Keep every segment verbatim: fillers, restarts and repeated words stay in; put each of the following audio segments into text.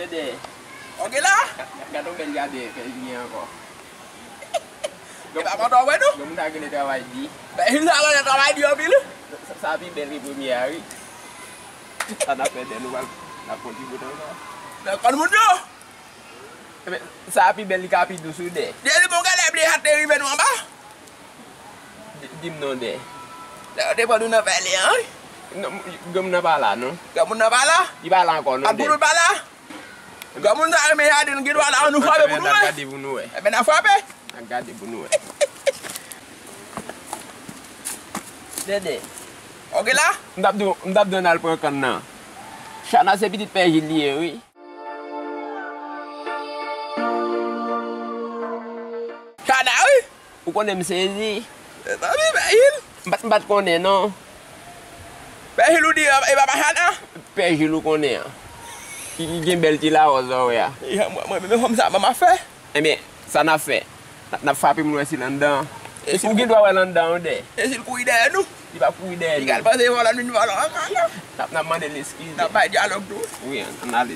Dede. Ok la? Gade yon bèl gade, fè li ankò. Gen pa pantan wè nou? Gen moun sa genlè travay di. Fè li sa genlè travay di anpil. Sa, sa pi bèl ke premye a, wi. Sa n ap fè dè nou pral, n ap pran ti bout ankò. Nan kòn moun yo. Ebyen, sa a pi bèl, li ka pi dous wi dè. Dede bon gade ble a te rive nou anba. Di, di m non dè. Lè yo te pran nou nan palè an, wi. Non, granmoun nan pa la, non. Granmoun nan pa la? Li pa la ankò, non, dè. Abdou pa la? Granmoun sa renmen jaden, nou gen dwa la, nou frape pou nou wè. N ap gade pou nou wè. Ebyen, n ap frape. N ap gade pou nou wè. Dede. Ok la? M t ap di w, m t ap di w n al pran kann nan. Chana se pitit Pè Jil li ye, wi. Chana, wi. Ou konnen m sezi. Mezanmi, Pè Jil. M pa t, m pa t konnen, non. Pè Jil ou di, e pa, pa Chana? Pè Jil ou konnen an. Ki, ki gen bèl ti lawòz, wè a. Mwen, mwen, mwen, men fanm sa, ban m afè. Ebyen, sa n ap fè? N ap, n ap frape pou n wè si l anndan. Ou gen dwa wè l anndan, wi dè. E si l kouri dèyè nou? Li p ap kouri dèyè nou. Li pral panse vòlò nou vòlò ankò. N ap, n ap mande l eskize. N ap bay dyalòg tou. Wi, ann, ann ale.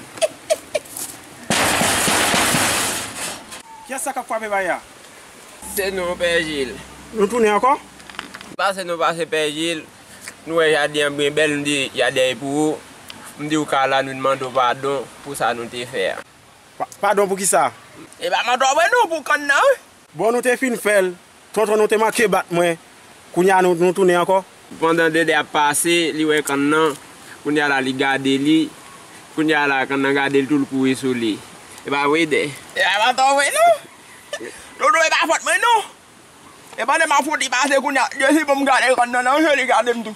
Kiyès sa k ap frape bay a? Se nou, Pè Jil. Nou tounen ankò? Pase nou pase, Pè Jil. Nou wè jaden an byen bèl, nou di jaden an pou ou. M di ou ka la, nou mande w padon pou sa nou te fè a. Pa-, padon pou kisa? E pa mande w wè nou pou kann nan, wi. Bon, nou te fin fè l. Tonton nou te manke bat mwen. Kounye a nou, nou tounen ankò. Pandan Dede ap pase, li wè kann nan. Kounye a la, li gade li. Kounye a la, kann nan gade l tou, l kouri sou li. E pa vre, Dede? E pa pantan vre, non. Dodo, e pa fòt mwen, non. E pandan m ap fout li pase, kounye a, Dye si bon m gade kann nan, nan je li gade m tou.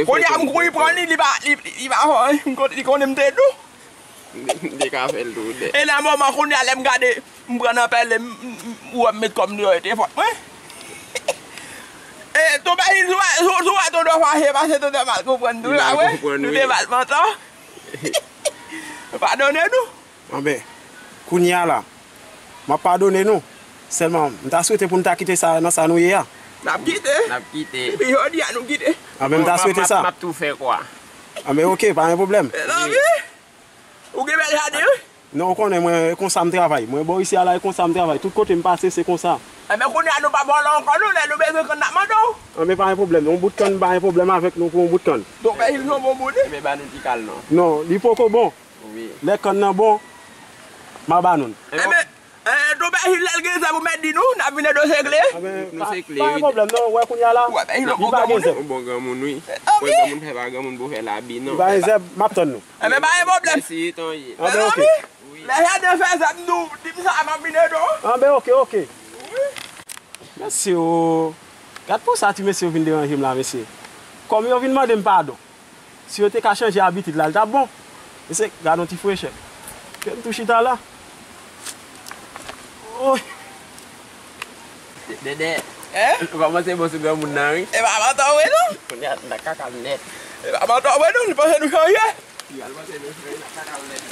Kounye a, m kouri pran li, li pa, li, li pa fè anyen, m konnen, li konnen m te dou. M te ka fè l tou, dè. E nan moman kounye a lè m gade, m pran nan pèlen, m, m, m, ou wè m met kò m deyò, e te fòt mwen. E, tonbe si sou, sou, sou, tonton fache, pase tonton mal konprann nou, pa vre? Nou te mal pantan. Padone nou. Anben, kounye a la, m ap padone nou. Sèlman, m ta swete pou n ta kite sa nan sa nou ye a. N ap kite. N ap kite. Depi jodi a, nou kite. Anben, m ta swete sa. M ap, m ap tou fè kwa. Anben, ok, pa gen pwoblèm. Mezanmi. Ou gen bèl jaden, wi. Non, ou konnen mwen, e konsa m travay. Mwen bò isi a la, e konsa m travay. Tout kote m pase, se konsa. Enben, kounye a, nou pa vòlò ankò, non, lè nou bezwen kann n ap mande w. Enben, pa gen pwoblèm. Yon bout kann, pa gen pwoblèm avèk nou pou yon bout kann. Donk, e, li se yon bon moun, wi. Enben, ba nou ti kal, non. Non, li poko bon. Wi. Lè kann nan bon, m a ba nou l. Enben, e, tonbe si lè l gen zèb ou mèt di nou, n ap vin ede w sekle. Enben, nou sekle, wi. Pa gen pwoblèm, non, ou wè kounye a la, li pa gen zèb. Yon bon granmoun, wi. Mwen granmoun fè pa granmoun pou fè labi, non. Li pa gen zèb, m ap tann nou. Enben, pa gen pwoblèm. Mèsi, Tonye. Anben, ok. Lè jaden fè zèb nou, di m sa, m ap vin ede w. Anben, ok, ok. Mesye o, gad pou sa ti mesye yo vin deranje m la, mesye. Kòm yo vin mande m padon. Si yo te ka chanje abitid la, l t ap bon. Mesye, gad yon ti frechè. Ke m tou chita la. Oy. Dede. Hein? Ou kòmanse bon sou granmoun nan, wi. E pa manti w ye, non? Kounye a, n a kaka l nèt. E pa manti w ye, non? Li panse nou chanje? Li al panse nou chanje, n a kaka l nèt.